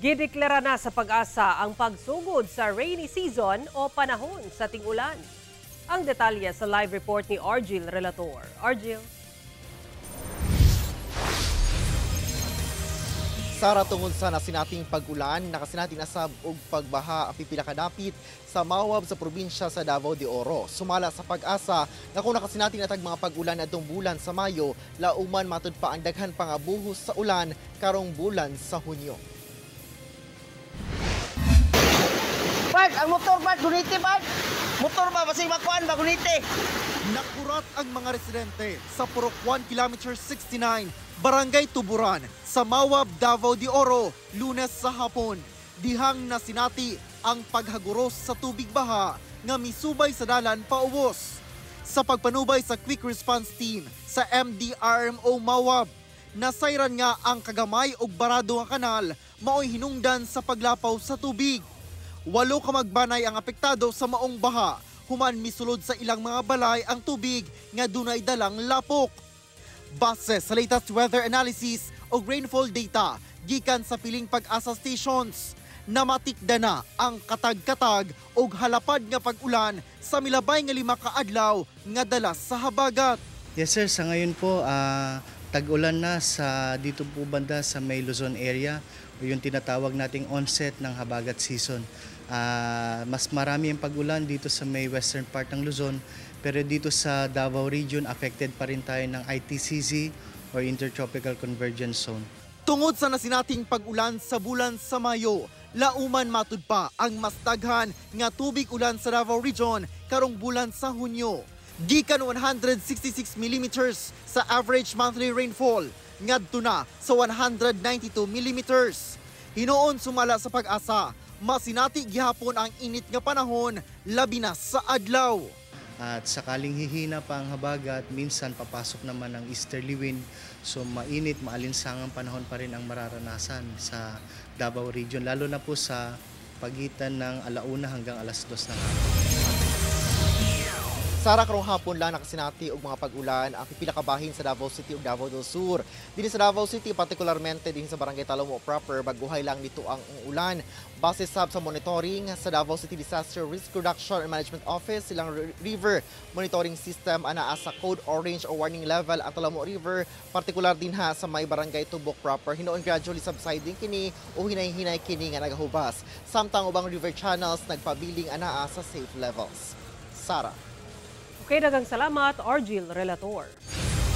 Gideklara na sa Pag-asa ang pagsugod sa rainy season o panahon sa ting-ulan. Ang detalye sa live report ni Argil Relator. Argil? Sara, tungod sa nasinating pag-ulan, nakasinati na sab og pagbaha ang pipila ka dapit sa Mawab sa probinsya sa Davao de Oro. Sumala sa Pag-asa nga kung nakasinati na tag mga pag-ulan adtong bulan sa Mayo, lauman matud pa ang daghan pa nga buhos sa ulan karong bulan sa Hunyo. Bart, ang motor Bart, guniti Bart. Motor ba basig makuan ba guniti. Nakurat ang mga residente sa Purok 1 Kilometer 69, Barangay Tuburan, sa Mawab, Davao de Oro, Lunes sa hapon. Dihang nasinati ang paghaguros sa tubig baha nga misubay sa dalan paubos. Sa pagpanubay sa Quick Response Team sa MDRMO Mawab, nasayran nga ang kagamay og barado nga kanal maoy hinungdan sa paglapaw sa tubig. 8 ka magbanay ang apektado sa maong baha, human misulod sa ilang mga balay ang tubig nga dunay dalang lapok. Base sa latest weather analysis o rainfall data gikan sa piling Pag-asa stations, namatikda na ang katag-katag og halapad nga pag-ulan sa milabay nga 5 ka adlaw nga dala sa habagat. Yes sir, sa ngayon po tag-ulan na sa dito po banda sa may Luzon area o yung tinatawag nating onset ng habagat season. Mas marami ang pag-ulan dito sa may western part ng Luzon, pero dito sa Davao region affected pa rin tayo ng ITCZ or Intertropical Convergence Zone. Tungod sa nasinating pag-ulan sa bulan sa Mayo, lauman matud pa ang mas daghan nga tubig ulan sa Davao region karong bulan sa Hunyo. Gikan 166 millimeters sa average monthly rainfall, ngadto na sa 192 millimeters. Hinuon sumala sa Pag-asa, masinati gihapon ang init nga panahon, labi na sa adlaw. At sakaling hihina pa ang habagat, minsan papasok naman ang easterly wind. So mainit, maalinsangang panahon pa rin ang mararanasan sa Davao region, lalo na po sa pagitan ng 1:00 hanggang 2:00 ng hapon. Sara, karong hapon lang nakasinati og mga pag-ulan ang pipila ka bahin sa Davao City ug Davao del Sur. Dinhi sa Davao City, partikularmente dinhi sa Barangay Talomo proper, baguhay lang nito ang ulan. Base sab sa monitoring sa Davao City Disaster Risk Reduction and Management Office, silang river monitoring system anaa sa code orange or warning level ang Talomo River, partikular din ha sa may Barangay Tubok proper. Hinuon gradually subsiding kini o hinay-hinay kini nga nagahubas. Samtang ubang river channels nagpabiling anaa sa safe levels. Sara. Okay, daghang salamat, Argil Relator.